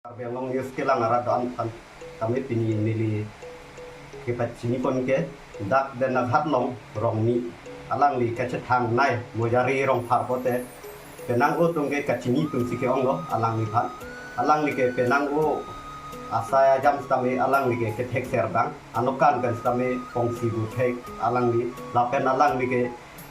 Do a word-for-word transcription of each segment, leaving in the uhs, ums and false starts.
Karbi Anglong News kelang arat do-an aphan tame pini neli kepachini pon ke dak Dendaghat along Rongmi alangli kachethangnei Mojari Rongphar pote penang-o atum ke kachini atum si ke-onglo alangliphan. Alangli ke penang-o asai ajam sitame alangli ke kethek serdang anokan pen sitame pongsi bu thek alangli lapen alangli ke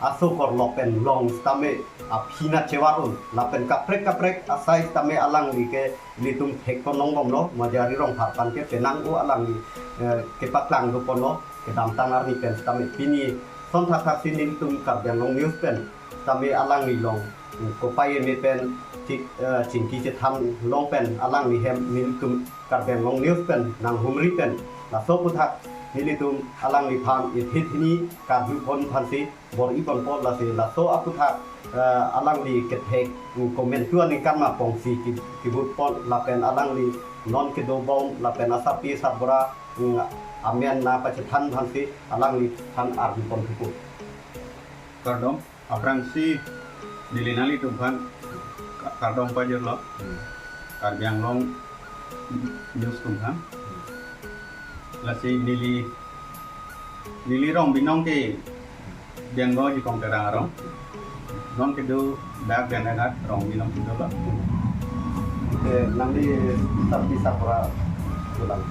aso korlok pen long sitame aphi nat chevar-un lapen kaprek kaprek asai sitame alangli ke ilitum thek pon longbomlo. Mojari Rongphar aphan ke penang-o alangli, eh, kepaklang do ponlo kedamtang arni pen sitame pini son thakthak si nelitum Karbi Anglong News pen sitame alangli along, mm, kopai eme pen thik, eh, chingki chethan long pen alangli hem nelitum Karbi Anglong News pen nanghumri pen laso aphuthak nelitum alangliphan ithit hini karju pon aphan si bor-i ponpo. Lasi laso aphuthak, eh, alangli kethek, mm, komantu aningkan ma pongsi ki-, kivut pon lapen alangli non kedobom lapen asapi sabra, mm, amen nangpachethan aphan si alangliphan arju pon thupo. Kardom, aphrangsi neli nanglitum aphan ka-, kardom pajirlo. Hmm. Karbi Anglong News atum aphan. Hmm. Lasi neli, neli Rong binong ke Denggo Jikong Terang arong. Non kedo dak Dendaghat Rong binong kedolo. Eh, nangli sapi sabra dolang?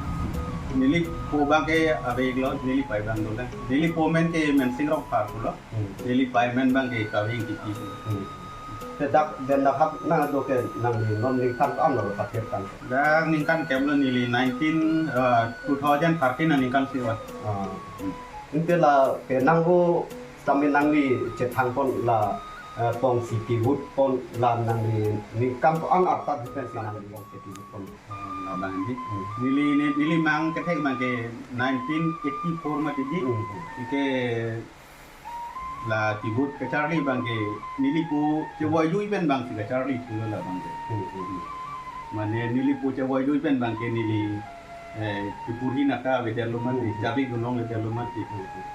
Neli po abang ke ave-iklo, neli pai abang dolang. Neli po amen ke Mensing Rongphar pulo. Hmm. Neli pai amen abang ke Kaving Titi. Hmm. Te dak Dendaghat nang do ke nangli non ningkan ko-an lo pathir tang? Dak ningkan kep lo neli nineteen, eh, two thousand thirteen aningkan si va. Ah. Hmm. Inte la penang-o sitame nangli chethang pon la, eh, pongsi kivut pon la nangli ningkan ko-an arta difference nangli pongsi kivut pon? Oh, labang di. Hmm. Neli, ne-, neli mang kethek abang ke nineteen eighty-four mati di. Hmm. Ike la kivut kacharli abang ke neli po chevoijuipen abang si kacharli pulo labang ke. Hmm, hmm, hmm. Mane neli po chevoijuipen abang ke neli, eh, kipuri naka avedetlo mati, hmm, charli dun longledetlo mati. Hmm, hmm.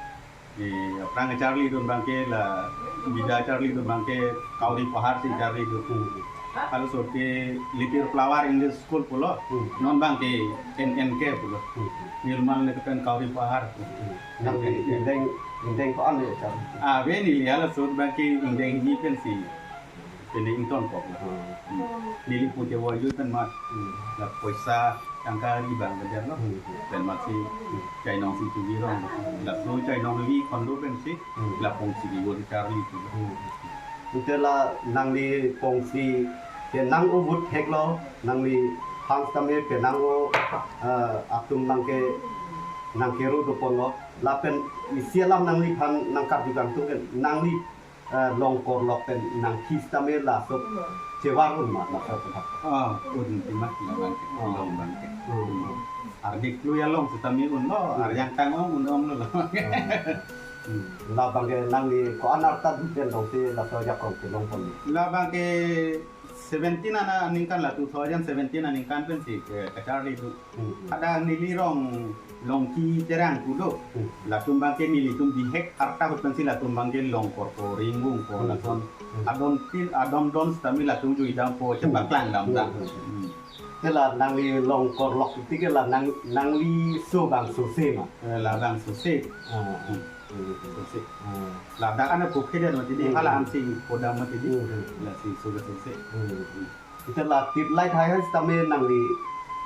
Eh, aphrang charli dun abang ke la, bida charli dun abang ke Kauri Pahar si charli dun. Hmm, hmm. Halaso ke Little Flower English School pulo. Hmm. Non abang ke N N K pulo. Hmm. Nirmal ne pen Kauri Pahar. Hmm. Nangli ingdeng, ingdeng ko-an le char? Ah, ave neli halaso abang ke ingdeng hini pensi. Pini ingtonkok lo. Hmm. Hmm. Neli po chevoijui pen mat. Hmm. La poisa tangka ri abang belajar lo. Hmm. Pen mat si, hmm, chainong si tugi rong. Laso chainong ri kondo pensi. Hmm. La pongsi kivut charli pulo. Hmm. Inte la nangli pongsi ke nang-o vut theklo, nangliphan sitame penang-o, eh, atum nangke, nangkeru do ponlo. Lapen isi alam nangliphan nangkarju kangtung ke nangli, eh, long korlok pen nangthi sitame laso chevar-un ma laso aphuthak? Ah, un-e ma labang ke, oh, long abang ke. Hmm. Ardik klui along sitame unlo, hmm, arjang tang ong un-ong lo labang ke. Hmm. Hmm. Labang ke nangli ko-an arta dut den dong te laso ajakong kelong pon? Labang ke seventeen ana aningkan la, two thousand seventeen aningkan pensi ke kacharli dun. Hmm. Ada neli Rong Longki Terang pulo. Hmm. Latum abang ke nelitum bihek arta ahut pensi latum abang ke long korpo, ringbung ko, hmm, lason. Hmm. Adon tin, adon don sitame latum jui dampo, hmm, chepaklang dam dam. Hmm. Hmm. Te la nangli long korlok titi ke la nang, nangli so bang sose ma? Eh, labang sose. Ah, ah. Hmm. Hmm, sose. Hmm. Ladak ana pukhe dia mati di, hmm, hala ansi podam mati di. Hmm. Lasi so sose. Hmm. Hmm. Ita la tip light hai hai sitame nangli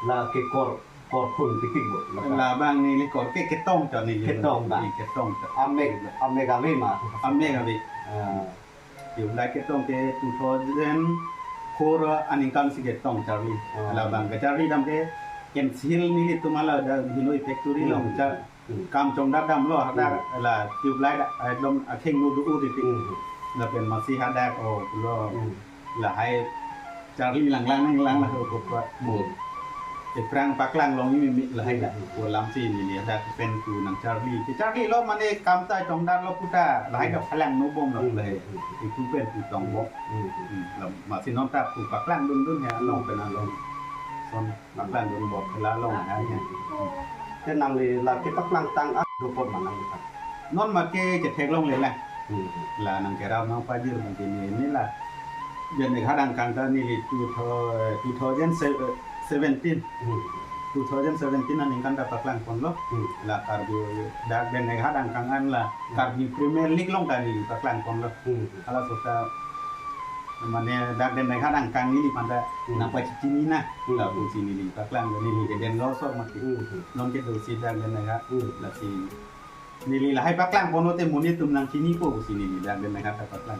la kekor, korphun tiktik bo? Labang neli kor ke ketong ta neli. Ketong ta? Neli ketong ta. Amek, amek ave ma? Amek ave. Ah. Tube light ketong ke two thousand four aningkan si ketong charli. Oh. Labang kacharli dam ke M C Hill nelitum hala dak Bhinoi factory along, hmm, char-, hmm, kam chongdat damlo hadak, hmm, la tube light ekdom akheng no do-o titi. Hmm. Lapen masi hadak o pulo. Hmm. Lahai charli langlang langlang la ko pa. Hmm. Aphrang paklang long imi mi lahai dak. Hmm. Ko lamsi neli hadak pen tu nangcharli. Kecharlilo mane kam ta chongdatlo puta lahai dak, hmm, phalang nobomlo, hmm, lahai. Hmm. Iku pen tu tongbom. Hmm. Hmm. La masi non ta tu paklang dundun he along pen along. Son paklang dunbom la along hai. Hmm. Te nangli la kepaklang tang-an do apot ma nangli? Non ma ke ketheklongle lang. Hmm. La nangkerap nangpajir abang ke neli la. Jan ek hadang kang ta neli two thou-, two thousand seven, seventeen. Hmm. Two thousand seventeen aningkan ta paklang ponlo. Hmm. La Karbi dak Denneghat angkang an la Hmm. Karbi Premier League along ta neli paklang ponlo. Hmm. Halaso ta mane dak Denneghat angkang neliphan ta Hmm. nangpachini na. Hmm. Lapusi neli paklang, neli ke den lo sok mati. Hmm. Non kedo si dak Denneghat. Hmm. Lasi neli lahai paklang ponlote monit atum nangchinipo pusi neli dak Denneghat ta paklang.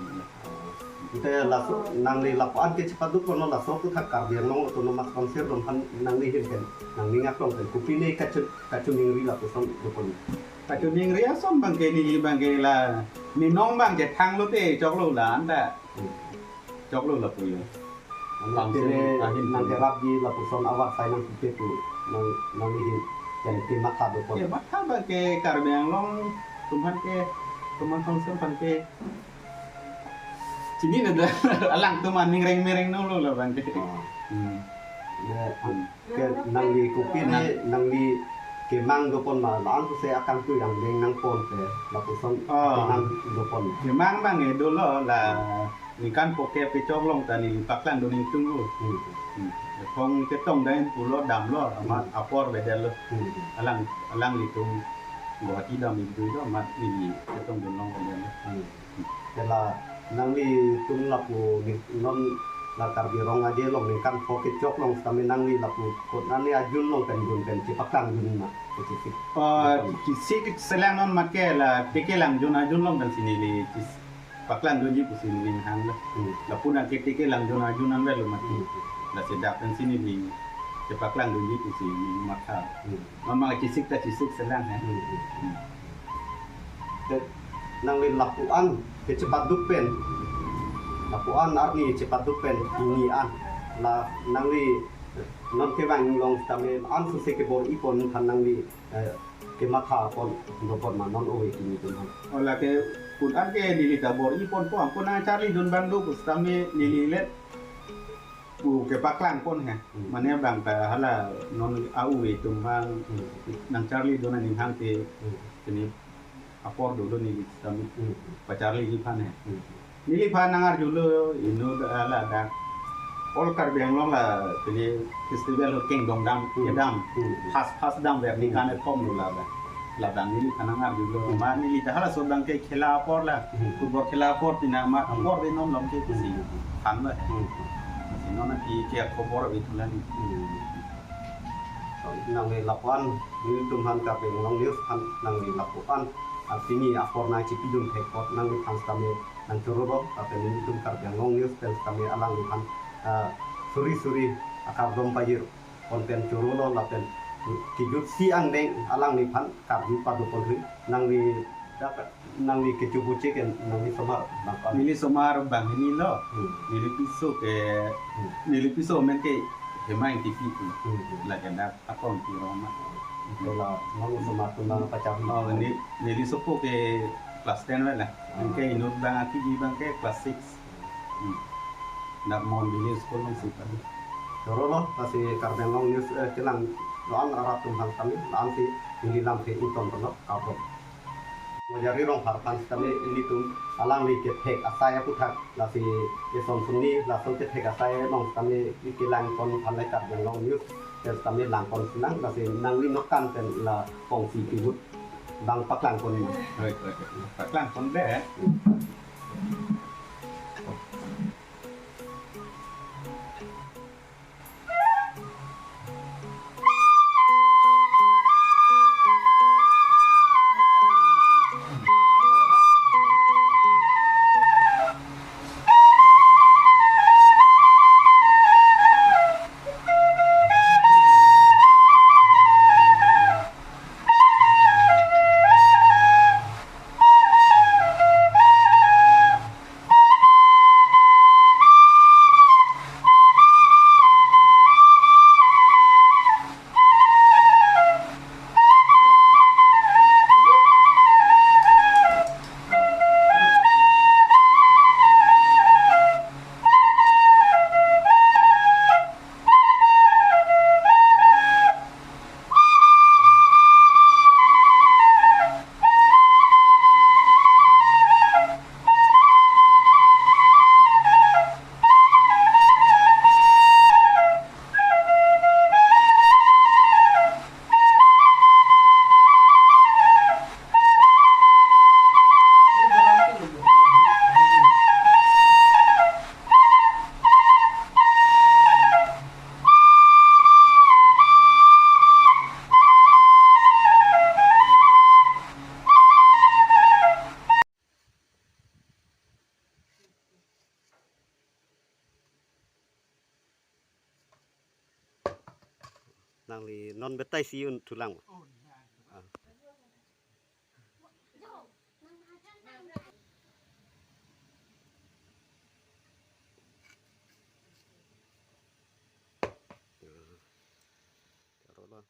Ante laso nangli lapu-an ke chepaduk ponlo, laso aphuthak Karbi Anglong Autonomous Council atum aphan nangli ahin pen, nangning aklong pen kopine kachu-, kachiningri lapuson dopon? Kachiningri ason abangke neli abangke la, ne non abangke thanglote choklo la anta. Hmm. Choklo lapu ya. Ante Council ahin nangkerapji lapuson awar sai nangkepi pu, nang, nangli ahin pen kematha dopon? Kematha abangke Karbi Anglong atum aphan ke, Autonomous Council aphan ke chinine dak, alangtum aning reng mereng nolo la abangke. Ah. Hmm. Ya, Hmm. ke nangli kopine, nangli kemang dopon ma, la-an pusi akangtui angdeng nangpon te, lapuson Ah. kemang dopon? Kemang abangke dolo la, ningkan phokep kechok along ta neli paklang dun ingtung lo. Hmm. Hmm. Phong chetong dam pulo, damlo, amat Hmm. apor bedetlo. Hmm. Alang, alanglitum Guwahati dam ingtung lo, amat neli chetong dun long bedetlo. Hmm. Te la nanglitum lapu ni non la Karbi Rong Aje along ningkan phokep kechok along sitame nangli lapu kot ani ajun along pen dun pen chepaklang dun ma, kechisik? Oh, Dopon. Kechisik selang non mat ke la teke lang jun ajun along pensi neli chis-, paklang dunji pusi ning hang lo. Hmm. Lapu nang ke teke lang jun ajun an lo mati. Hmm. Lasi dak pensi neli chepaklang dunji pusi ning matha. Hmm. Memang chisik ta chisik selang he. Hmm, hmm, hmm. Te nangli lapu-an ke chepaduk pen, lapu-an arni chepaduk pen pini an, la nangli non kevang along sitame an suse kebor-i pon aphan nangli, eh, kematha pon dopon ma non ove kimi atum aphan? Oh, lake put an ke neli ta bor-i ponpo, anke nangcharli dun abang do pusitame neli le pu kepaklang pon he. Hmm. Mane abang ta hala non a-ove atum abang Hmm. nangcharli dun aning hang te Hmm. kene apor dolo neli sitame Hmm. pacharliji aphan he. Hmm. Neliphan nangarjulo inut hala dak All Karbi Anglong la pini festival Kengdong dam, Hmm. kedam. Hmm. First, first damver Hmm. ningkan kethom lo labang. Labang neliphan nangarjulo. Hmm. Ma neli ta halaso abangke khela apor la. Hmm. Football khela apor pini ma Hmm. apor de non lom ke pusi. Hmm. Than lo. Hmm. Si non ke ke khobor ave thulang. Hmm. Nangli lapu-an, nelitum aphan Karbi Anglong News aphan nangli lapu-an, ah, pini apor nangchipidun thek apot nangliphan sitame nangchoro lo, lapen nelitum Karbi Anglong News pen sitame alangliphan, ah, suri suri akardom pajir pon pen choro lo lapen kejut si angdeng alangliphan karju pado pon ri nangli dak nangli kecho buche ke nangli osomar bang ko-an? Neli osomar banghini lo. Hmm. Neli piso ke, Hmm. neli piso amen ke Hemang Ingtipi pu. Hmm, hmm. Lake dak akong pi roma. Ante la nangli osomar atum bang pacharli? Oh, ne-, neli sopo ke class ten wala. Ah. Anke inut abang akiji abangke class six. Hmm. Dak Mon Village School along si padu. Choro lo, lasi Karbi Anglong News, eh, kelang doan arat atum aphan sitame, la-an si neli lamthe ington pon lo, kardom. Mojari Rongphar aphan sitame ilitum alangli kethek asai aputhak, lasi eson sonni laso kethek asai along sitame ikelang pon aphan le Karbi Anglong News pen sitame lang pon sinang, lasi nangli nokkan pen la kongsi pibut bang paklang pon ma. Oi, oi, oi. Paklang pon de. Nangli non betai si un thulang. Ah. Ya. Taruh lah.